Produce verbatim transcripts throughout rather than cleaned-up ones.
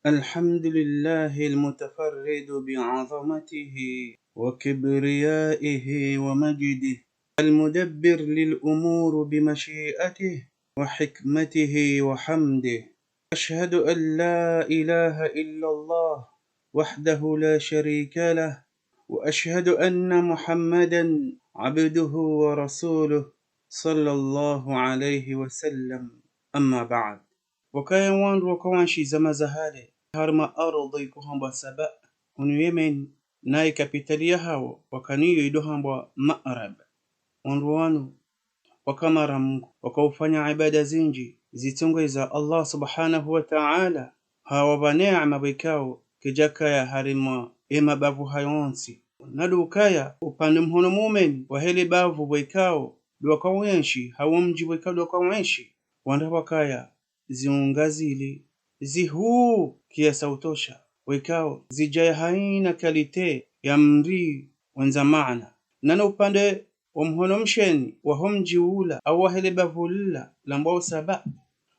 الحمد لله المتفرد بعظمته وكبريائه ومجده، المدبر للأمور بمشيئته وحكمته وحمده. أشهد أن لا إله إلا الله وحده لا شريك له، وأشهد أن محمدا عبده ورسوله، صلى الله عليه وسلم. أما بعد. Pvwakaya wandru waka wanshi zama za hale, harimwa ardhwi yikohambwa Saba, hunu Yemen, naye kapitali yahawo wakaniyo yidohambwa Maarab. Wandru wanu waka wamra Mungu, waka ufanya ibada zinji, zitsongeza Allah subhanahu wa ta'ala, hawapva neema pvwekao kayidjakaya harimwa yemabavu hayo ontsi. Nado ukaya upande mhono mumeni wahe lebavu pvwekao ndo waka wenshi, hawu mdji pvwekao ndo waka wenshi, wandru pvwakaya ziunga zili zihuu kiasi ya utosha, pvwekao zidjaya haina qualité ya mri wendza maana. Nano upande wa mhono msheni waho mdji ula, au wahe lebavu lila lambwao Saba,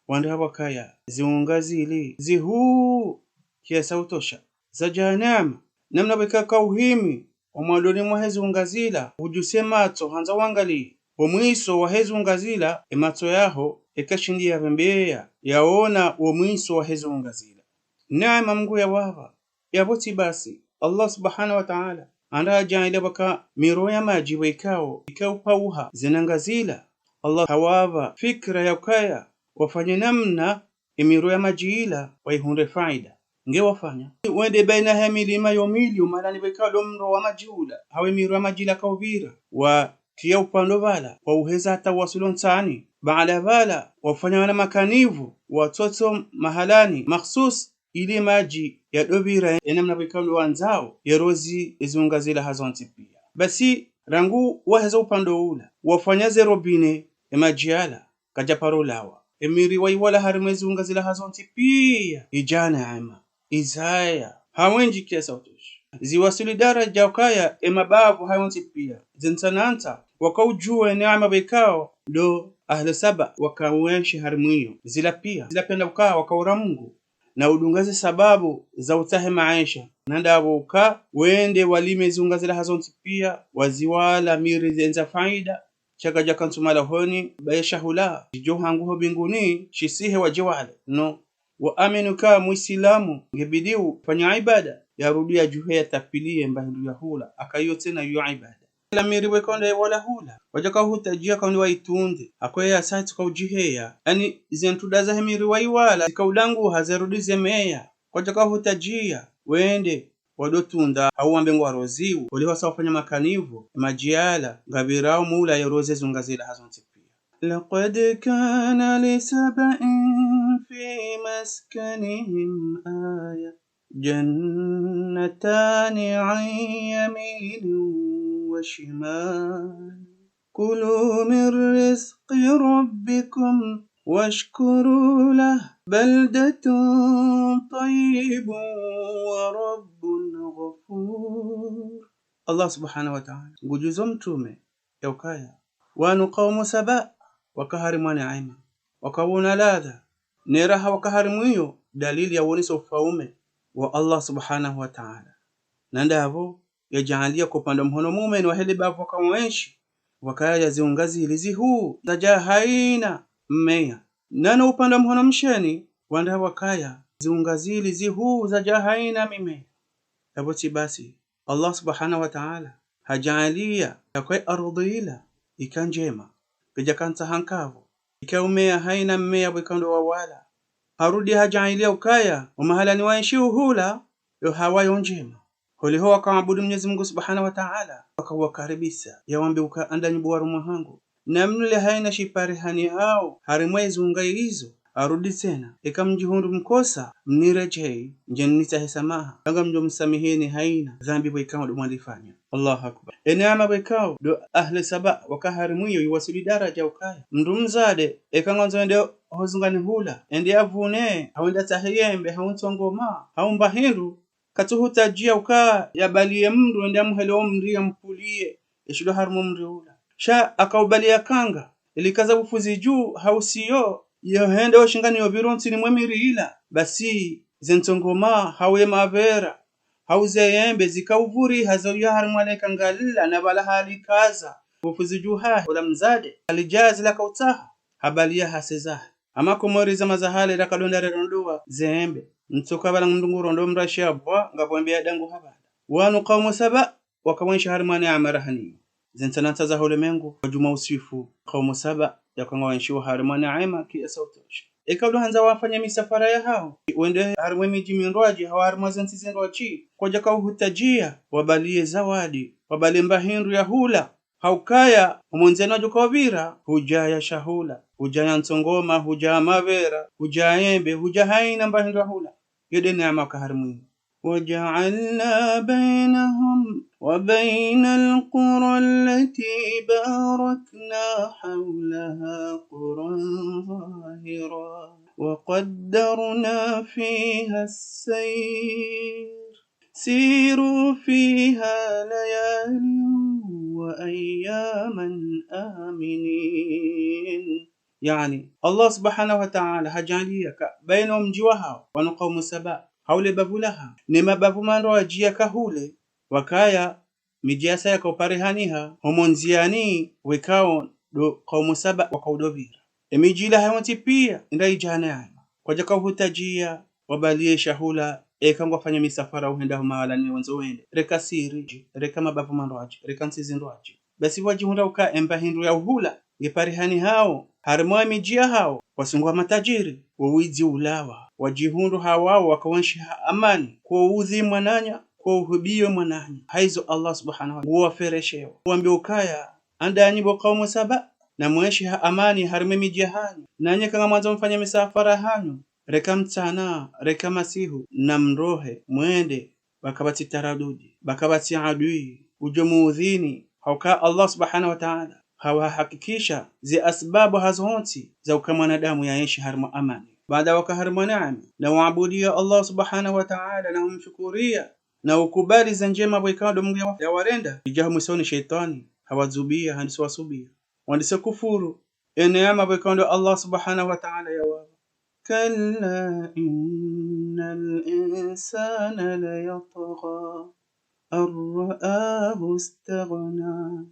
wandru pvwakaya ziunga zili zihuu kiasi ya utosha, zadjaya neema, namna pvwekao kauhimi omwandoni mwahe ziunga zila, udjuse matso handza wangaliye womwiso wahe ziunga zila, yematso yaho yikashindi yabembeya, yaona womwiso wahe ziunga zila. Neema Mungu yawapva. Yapvo tsi basi, Allah subhanahu wa ta'ala handa hadjaaliya pvwaka miro ya madji pvwekao yikao upauha zenanga zila. Allah hawapva fikira ya ukaya wafanye namna yemiro ya madji yila wayihundre faida. Nge wafanya. Wende baina he milima yo mili, omahalani pvwekao ndo mro wa madji ula, hawu yemiro ya madji yila kaupvira, watiya upando pvala, wauheza hata wasuli ontsani. Baada pvala, wafanya wana makanivu, watsotso mahalani makhsus, ili yemadji yadopvira yenamna pvwekao ndo wandzao, yerozi yeziunga zila hazontsi piya. Basi, rangu waheza upando ula, wafanya ze robinet, yemadji yala kadjaparo lawa. Yemiri wayiwala harimwa yeziunga zila hazontsi piya, yidjana yema, yizaya ha wendji kiasi ya utosha. Ziwasuli daraja ukaya yemabavu hayontsi piya, zentsanantsa, waka udjuwa yeneema pvwekao ndo ahlu Saba waka wenshi harimwa iyo. Zila piya, zila piya nda ukaya waka ura Mungu na udunga ze sababu za utsaha maesha. Nandapvo uka wende walime ziunga zila hazontsi piya, waziwala miri zendza faida, sha kadjaka ntsu malahoni, baye shahula shidjo hangu ho mbinguni, shisihe wadje wale. No. Waamini uka Muislamu ngebidi ufanya ibada, yarudi yadjuhe yatapviliye mba hindru yahula, akayo tsena yo ibada. Yila miri pvwekao ndo wayiwala hula, kwadjaka uhutajiya kaundi wayitunde, hakoye yasatsi kaudjiheya, yaani ze ntunda zahe miri wayiwala zikaudanguha zerudi zemeya, kwadjaka uhutajiya wende wadotunda, hawu wambe ngwaroziwo, holiho wasa wafanya makanivu, yemadji yala ngapvirao mula yerozi yeziunga zila hazontsi piya. لقد كان لسبإ في مسكنهم آية، جنتان عن يمين وشمال، كلوا من رزق ربكم واشكروا له، بلدة طيبة ورب غفور. Allah subhanahu wa ta'ala ngudjuzo mtrume ya ukaya wanu kaumu Saba waka harimwa neema, waka wona ladha ne raha waka harimwa iyo, dalili ya wonesa ufaume wa Allah subhanahu wa ta'ala. Nandapvo yadjaaliya upande wa mhono mumeni wahe lebavu waka wenshi, pvwakaya ziunga zili zihuu zadjaa haina mmeya. Nano upande wa mhono msheni, wandru pvwakaya ziunga zili zihuu zadjaa haina mimeya. Yapvo tsi basi, Allah subhanahu wa ta'ala hadjaaliya yakwe ardhwi yila yika ndjema, kayidjaka ntsaha nkavu, yika umeya haina mmeya pvwekao ndo wawala. Harudi hadjaaliya ukaya omahalani waenshio hula, yo hawa yo ndjema. Holiho wakaabudu Mwenyezi Mungu subhanahu wa ta'ala, waka wakaribisa, yawambe uka andanyi bo warumwa hangu, namnule haina shipare hanihao harimwa yeziunga yizo. Harudi tsena, eka mdjihundru mkosa, mniredjeyi, ndje nitsahe samaha, ngamdjo msamiheni haina dhambi pvwekao ndo mwalifanya. Allahu Akbar. Yeneema pvwekao ndo ahlu Saba waka harimwa iyo yiwasuli daraja ukaya mndru mdzadze, eka ngwandzo yende ho zungani hula, yende yavune, hawu yende yatsahe yembe, hawu ntsongoma, hawu mba hindru, katsuhutajiya uka yabaliye mndru yende yamuhele wo mri yampuliye yeshilo harimwa wo mri ula. Sha akaubaliya kanga, yelikaza ufuzi dju, hawu siyo, yo hende wo shingani yopviro ntsini mwe miri yila, basi ze ntsongoma, hau ye mavera, hau ze yembe, zika uvuriha zauya harimwa le kanga lila, na pvala halikaza, pvo fuzi dju hahe, ola mdzadze, halidjazi laka utsaha, habaliya hase zahe. Hama Komori zama za hale raka ndo nda rerondowa ze yembe. Ntsoka pvala mndru ngu rondo mrashi ya bwa, ngapvo yembe ya dangu hapvala. Wanu kaumu Saba, waka wenshi harimwa neema rahaniyo. Ze ntsanantsa za hulemengu, wadjuma usifu kaumu Saba, yaka ngwa wenshi wa harimwa neema kiasi utosha. Eka ulo handza wafanye misafara yahao, wende harimwa emidji mindrwadji, hau harimwa ze ntsi zindrwadji, kwadjaka uhutadjia, wabaliye zawadi, wabaliye mba hindru ya hula, ha ukaya, omo ndziani wadjoka upvira, hudjaya shahula, hudjaya ntsongoma, hudjaya mavera, hudjaya yembe, hudjaya haina mba hindru ya hula. Yo nde neema waka harimwa iyo. وجعلنا بينهم وبين القرى التي باركنا حولها قرى ظاهرة وقدرنا فيها السير سيروا فيها ليالي وأياما آمنين. Yaani, Allah subhanahu wa ta'ala hadjaaliya ka baina omdji wahao, wanu kaumu Saba, hau le bavu lahao, ne mabavu mandrwadji yaka hule, wakaya midji yasa yaka uparihaniha, homo ndziani wekao ndo kaumu Saba waka udo pvira. Emidji ila hayontsi pia, inda idjana yayo. Kwadjaka uhutadjia, wabaliye shahula, eka ngwafanya misafara uhenda ho mahala ne wandzo wende. Reka siri, reka mabavu mandrwadji, reka ntsi zindrwadji. Basi wadjihundra uka emba hindru ya uhula, nge parihanihao, harimwa emidji yahao, wasunguha matadjiri, wo widzi ulawa, wadjihundru hawao waka wenshi ha amani, kwo udhi mwananya, kwo uhubiyo mwananya. Haizo Allah subhanahu wa ta'ala, nguwaferesheo. Wambiyo ukaya, andanyi bo kaumu Saba, na mwenshi ha amani harimwa emidji yahanyu. Nanyi eka ngamwandzo mfanye misafara hanyu, reka mtsana, reka masihu, na mrohe, mwende, ba kapvatsi taradudi, ba kapvatsi adui, udjo muudhini, ha uka Allah subhanahu wa ta'ala, hawahakikisha ze asbabu hazontsi za uka mwanadamu yaenshi harimwa amani. Baada waka harimwa neema, na waabudiya Allah subhanahu wa ta'ala, na umshukuriya, na ukubali ze ndjema pvwekao ndo Mungu ya, yawarenda, idja ho mwisoni shetwani, hawadzubiya, handiso wasubiya. Wandise kufuru, eneema pvwekao ndo Allah subhanahu wa ta'ala yawapva. كلا إن الإنسان ليطغى أن رآه استغنى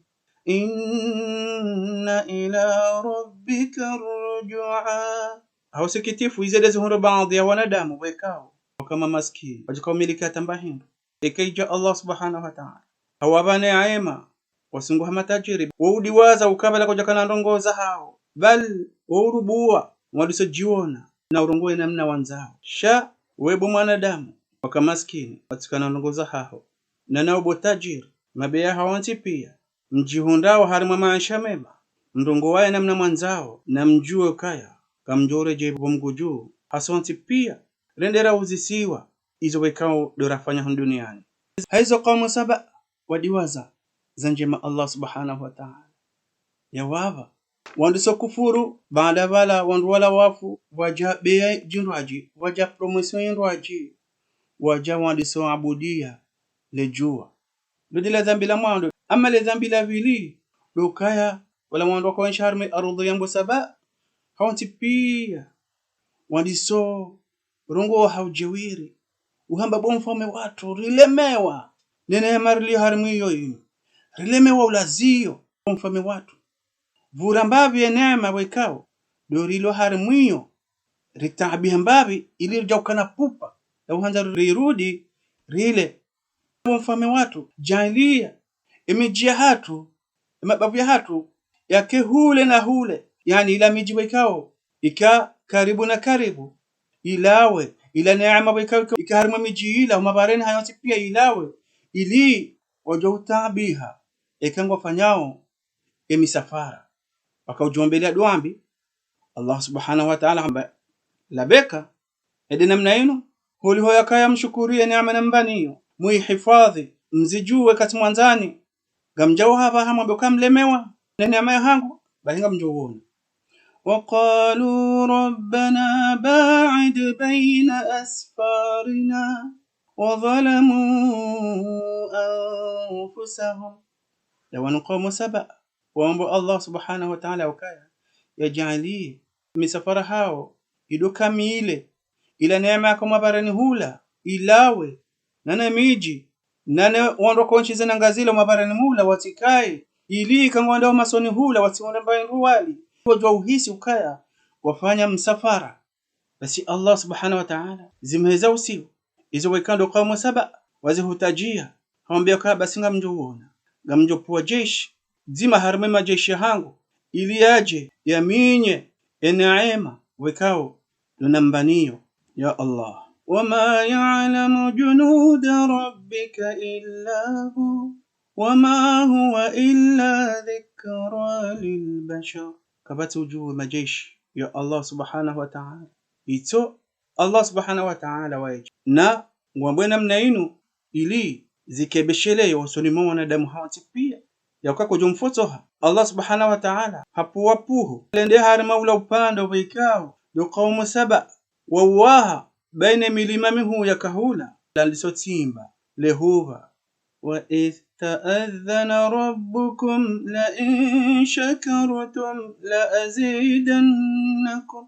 إن إلى ربك الرجعى. Ha usikitifu, ize nde zihundro baadhi ya wanadamu pvwekao, waka mamaskini, wadjoka umiliki hata mba hindru. Eka idja Allah subhanahu wa ta'ala, hawapva neema, wasunguha matadjiri, wo udiwaza uka pvala kwadjaka na ndrongoo zahao, bal, wo urubuwa, wandiso djiona, na urongowe namna wandzao. Sha, we bo mwanadamu, waka maskini, watsikana ndrongoo zahaho, na nawe bo tadjiri, mabeya hawontsi pia, mdjihundrao harimwa maesha mema, mrongowaye namna mwandzao, na mdjuwe ukaya, kamdjo uredjei pvo Mungu dju, hasontsi pia, rendera uzisiwa, izo pvwekao ndo rafanya hunu duniani. Haizo kaumu Saba, wadiwaza, ze ndjema Allah subhanahu wa ta'ala yawapva. Wandiso kufuru, baada pvala, wandru wala wafu, pvwadja beya djindrwadji, pvwadja promotion yindrwadji, wadja wandiso abudiya le djuwa. Ndo nde le dhambi la mwando, ama le dhambi la pvili, ndo ukaya, wala wandru waka wenshi harimwa e ardhwi ya mbo Saba, hawontsi pia, wandiso rongowa ha udjeuri, uhamba bo mfaume watru, rilemewa, ne neema riliyo harimwa iyo inu. Rilemewa ulaziyo, bo mfaume watru. Pvura mbapvi ye neema pvwekao, ndo rilo harimwa iyo, ritaabiha mbapvi, ili ridja ukana pupa, la uhandza rirudi, rile. Bo mfaume watru, djaaliya, emidji yahatru, emabavu yahatru, yake hule na hule, yaani ila midji pvwekao, ika karibu na karibu, ilawe, ila neema pvwekao, ika, ika harimwa emidji ila, omabareni hayontsi pia ilawe, ili wadjo utaabiha, eka ngwafanyao emisafara. Waka udjombeleya dua mbi, Allah subhanahu wa ta'ala hamba, labeka, ende namna inu, holiho yakaya mshukuriye neema nampvaniyo, muihifadhwi, mzidjuwe katsi mwandzani, ngamdjao hapvaha mwambe uka mlemewa ne neema yahangu, bahi ngamdjo uona. وقالوا ربنا باعد بين أسفارنا وظلموا أنفسهم. Ndo wanu kaumu Saba, waomba Allah subhanahu wa ta'ala ukaya, yadjaaliye misafara hawo ido kamili, ila neema yaka mwabareni hula, ilawe, nane midji, nane wandru wakontsi ze nanga zila mwabareni mula watsikaye, ili ika ngwandao masoni hula watsiwonde mba indru wali, wadjuwa uhisi ukaya wafanya msafara. Basi Allah subhanahu wa ta'ala zimheza usiku, izo wekando kaumu Saba wazihutadjia, hawambia ka basi ngamdjo uona, ngamdjo pvua jeshi dzima harimwa e majeshi yahangu, ili yadje yaminye e neema wekao ndo nambaniyo. Ya Allah. وما يعلم جنود ربك إلا هو وما هو إلا ذكرى للبشر. Kapvatsi udjuwa e majeshi ya Allah subhanahu wa ta'ala, itso Allah subhanahu wa ta'ala waye. Na ngwambwe namna inu ili zikebesheleye hosoni mwa wanadamu hawontsi pia, yauka kodjo mfotsoha. Allah subhanahu wa ta'ala hapvua pvuhu lende harimwa ula upande wekao ndo kaumu Saba wauwaha baina milima mihuu yaka hula, la lisotsimba, le huva. وإذ تأذن ربكم لئن شكرتم لأزيدنكم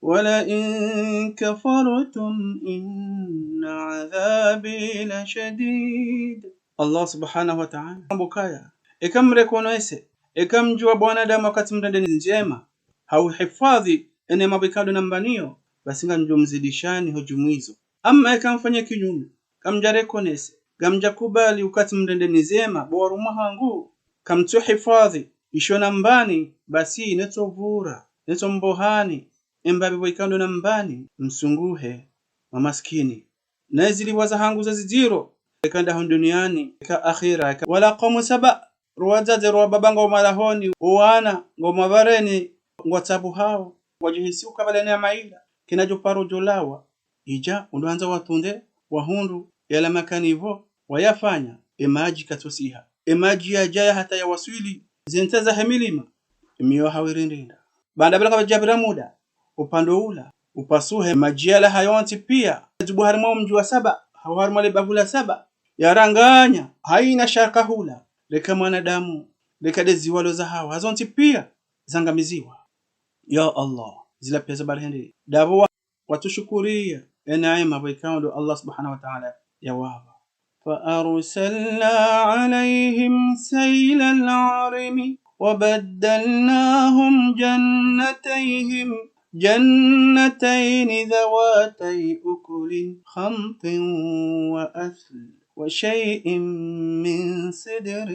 ولئن كفرتم إن عذابي لشديد. Allah subhanahu wa ta'ala hamba ukaya, eka mrekonese, eka mdjuwa bo wanadamu wakati mrende ndjema, hau hifadhwi e neema wekando nambaniyo, basi ngamdjo mzidishani hodjumwa izo. Amma eka mfanya kinyume, kamdja rekonese, kamdja kubali ukati mrende ndjema bo warumwa hangu, kamtsu hifadhwi isho nambani, basi netso vura, netso mbohani, e mbapvi wekando nambani, msunguhe mamaskini. Na e zilipvwa zahangu za zidziro, eka ndaho duniani, eka akhira, eka wala kaumu Saba, ro wadzadze ro wababa ngwao malahoni, o wana ngwao mabareni, ngwatsabuhao, ngwadjihisi ukaya bale neema ila kayina djo paro djo lawa. Idja undru handza watunde, wahundru yala makanivo wayafanya, e madji katsosiha. E madji yadjaya hata yawaswili ze ntsa zahe milima, e miyo hawirindinda. Baanda bala kapvadjapvira muda, upando ula upasuhe, madji yala hayontsi pia yadzubu harimwa o mdji wa Saba, hau harimwa le bavu la Saba, yaranganya hayina shaka hula, leka mwanadamu, leka de ziwalo zahawo, hazontsi pia zangamiziwa. Ya Allah, zila pia za bari hende. Dapvo wa-, watsushukuriya e neema wekao ndo Allah subhanahu wa ta'ala yawapva. فأرسلنا عليهم سيل العرم وبدلناهم جنتيهم، جنتين ذواتي أكل خمط وأثل وشيء من سدر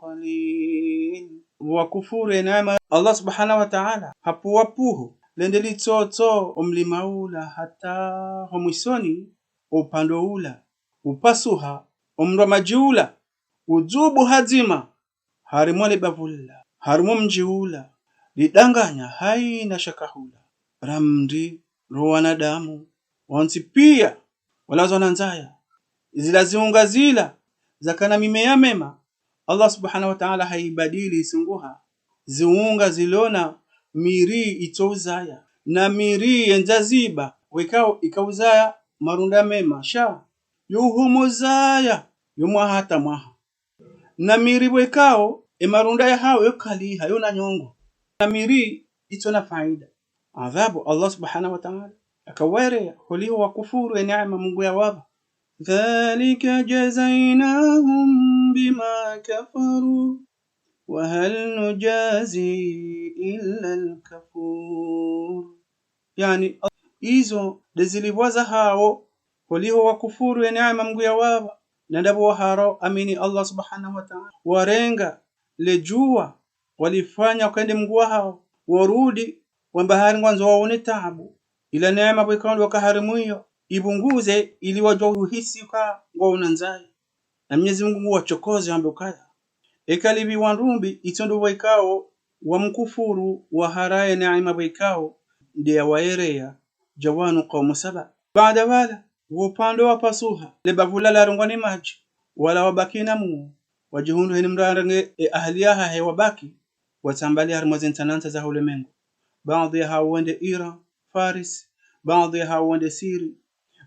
قليل. Wakufuru e neema, Allah subhanahu wa ta'ala hapvua pvuhu lende litsotso o mlima ula hata ho mwisoni, o upando ula upasuha, o mrwa madji ula udzubu hadzima harimwa le bavu lila, harimwa o mdji ula, lidanganya hayina shaka hula. Ramdri ro wanadamu wontsi pia walazwa na ndzaya. Zila ziunga zila zakana mimeya mema, Allah subhanahu wa ta'ala hayibadili isunguha ziunga zilona miri itso uzaya, na miri yendza ziba, wekao ika uzaya marunda mema, sha yo uhomo zaya yo mwaha hata mwaha. Na miri wekao e marunda yahawo yo kaliha, yo na nyongo. Na miri itso na faida. Adhabu Allah subhanahu wa ta'ala yakawaereya holiho wakufuru e neema Mungu yawapva. ذلك جزيناهم بما كفروا وهل نجازي إلا الكفور. Yaani, izo de zilipvwa zahawo holiho wakufuru e neema Mungu yawapva, na ndapvo wahara amini Allah subhanahu wa ta'ala, warenga le djuwa, walifanya ukaya nde Mungu wahawo, warudi wamba hari ngwandzo waone taabu, ila neema wekao ndo waka harimwa iyo ipvunguze, ili wadjuwa uhisi uka ngwaona ndzaya. Na Mnyezi Mungu nguwachokoze wambe ukaya, eka lipvi wandru mbi, itso ndo wekao wamkufuru, wahara e neema wekao nde yawaereya dja wanu kaumu Saba. Baanda pvala, wo upando wapasuha, le bavu lala larengwa ni madji, wala wabaki na muo, wadjihundru heni mrandrange e ahali yahahe wabaki, watsambali harimwa ze ntsanantsa za ulemengu. Baadhwi yahawo wende Iran, Faris, baadhwi yahawo wende Siri,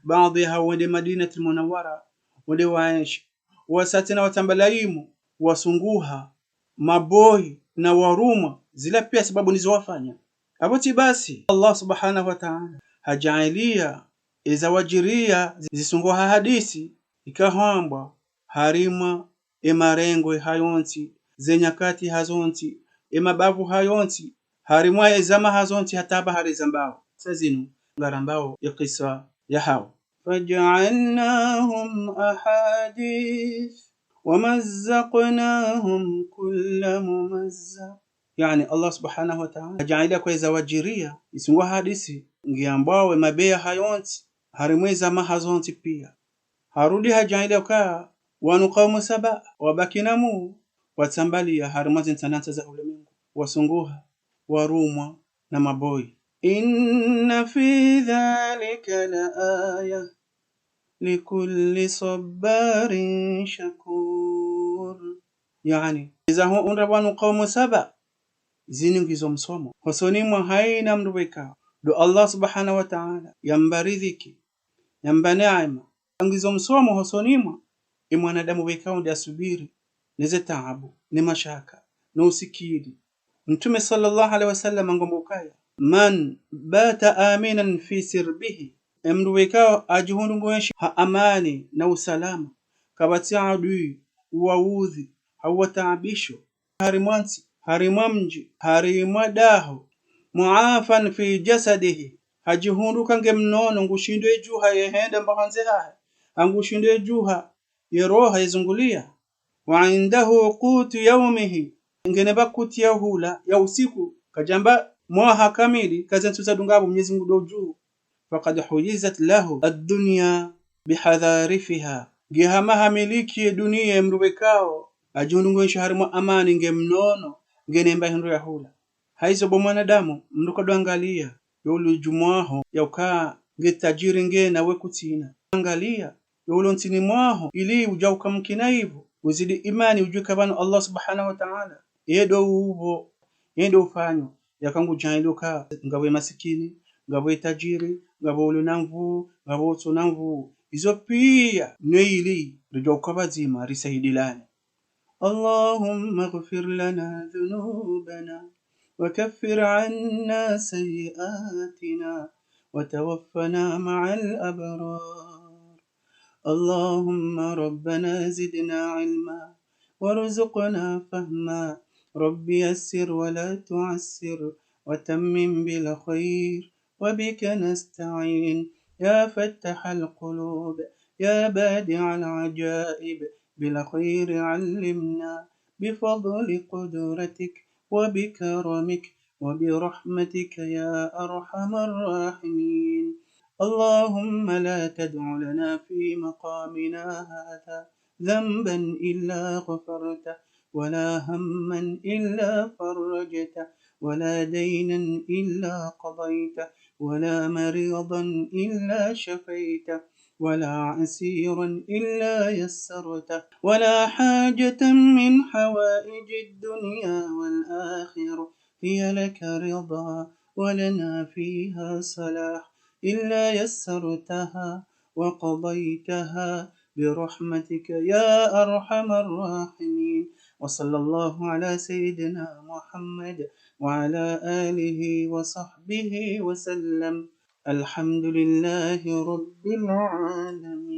baadhwi yahawo wende Madinatul Munawwara, wende waenshi, wasatsi na watsambala imo, wasunguha, maboyi na warumwa, zila pia sababu ndizo wafanya. Apvo tsi basi, Allah subhanahu wa ta'ala hajaaliya eza wadjiriya zisungwa ha hadisi, ikao hambwa harimwa emarengwe hayontsi, zenyakati hazontsi, emabavu hayontsi, harimwa ezama hazontsi hata bahari zambao. Sa zinu ngarambao ekisa yahawo. فجعلناهم أحاديث ومزقناهم كل ممزق. Yaani, Allah subhanahu wa ta'ala hajaaliya kweza wadjiriya isungwa ha hadisi ngiambwao emabeya hayontsi, harimwa ezama hazontsi piya. Harudi hajaaliya uka wanu kaumu Saba wabaki namu watsambaliya harimwa zentsandantsa za ulemengu, wasunguha, warumwa na maboyi. إن في ذلك لآية لكل صبار شكور. Yaani, eza hu undra wanu kaumu Saba, zinu ngizo msomo hosoni mwa haina mndru weka ndo Allah subhanahu wa ta'ala yamba riziki, yamba neema. Ngizo msomo hosoni mwa emwanadamu weka unde asubiri neze taabu, ne mashaka, no usikini. Mtrume swallallahu alayhi wa sallam ngwambao ukaya: من بات آمنا في سربه, emndru weka adjihundru nguenshi ha amani na usalama, kapvatsi adui uwaudhi, hau wataabisho, harimwa ntsi, harimwa mdji, harimwa daho, معافى في جسده, hadjihundru uka nge mnono, ngushindo edjuha yehenda mbahandze hahe, ha ngushindo edjuha yeroha yezunguliya. وعنده قوت يومه, ngena bakuti ya hula ya usiku, kadjamba mwaha kamili, kaze ntsu zadunga apvo Mwenyezi Mungu ndo udjuo. فقد حيزت له الدنيا بحذافيرها. Nge hama hamiliki ye duniya, emndru wekao adjihundru nguenshi harimwa amani, nge mnono, ngena mba hindru ya hula. Haizo bo mwanadamu, mndru kadoangaliya yo ulio dju mwaho, ya uka nge tajiri ngena we kutsina. Angaliya yo ulio ntsini mwaho, ili udja uka mkina ivo, uzidi imani, udjuwe uka pvanu Allah subhanahu wa ta'ala ye ndo upvo, ye ndo ufanyo, yaka ngujaaliya uka ngapvo emasikini, ngapvo etajiri, ngapvo ulio na nvuu, ngapvo utsuna nvuu. Izo piya ne ili ridjo uka pvadzima risaidilane. اللهم اغفر لنا ذنوبنا وكفر عنا سيئاتنا وتوفنا مع الأبرار. اللهم ربنا زدنا علما وارزقنا فهما. رب يسر ولا تعسر وتمم بالخير وبك نستعين. يا فتاح القلوب، يا بادع العجائب، بالخير علمنا بفضل قدرتك وبكرمك وبرحمتك يا أرحم الراحمين. اللهم لا تدع لنا في مقامنا هذا ذنبا إلا غفرته، ولا هما إلا فرجته، ولا دينا إلا قضيته، ولا مريضا إلا شفيته، ولا عسيرا إلا يسرته، ولا حاجة من حوائج الدنيا والآخرة هي لك رضا ولنا فيها صلاح إلا يسرتها وقضيتها برحمتك يا أرحم الراحمين. وصلى الله على سيدنا محمد وعلى آله وصحبه وسلم. الحمد لله رب العالمين.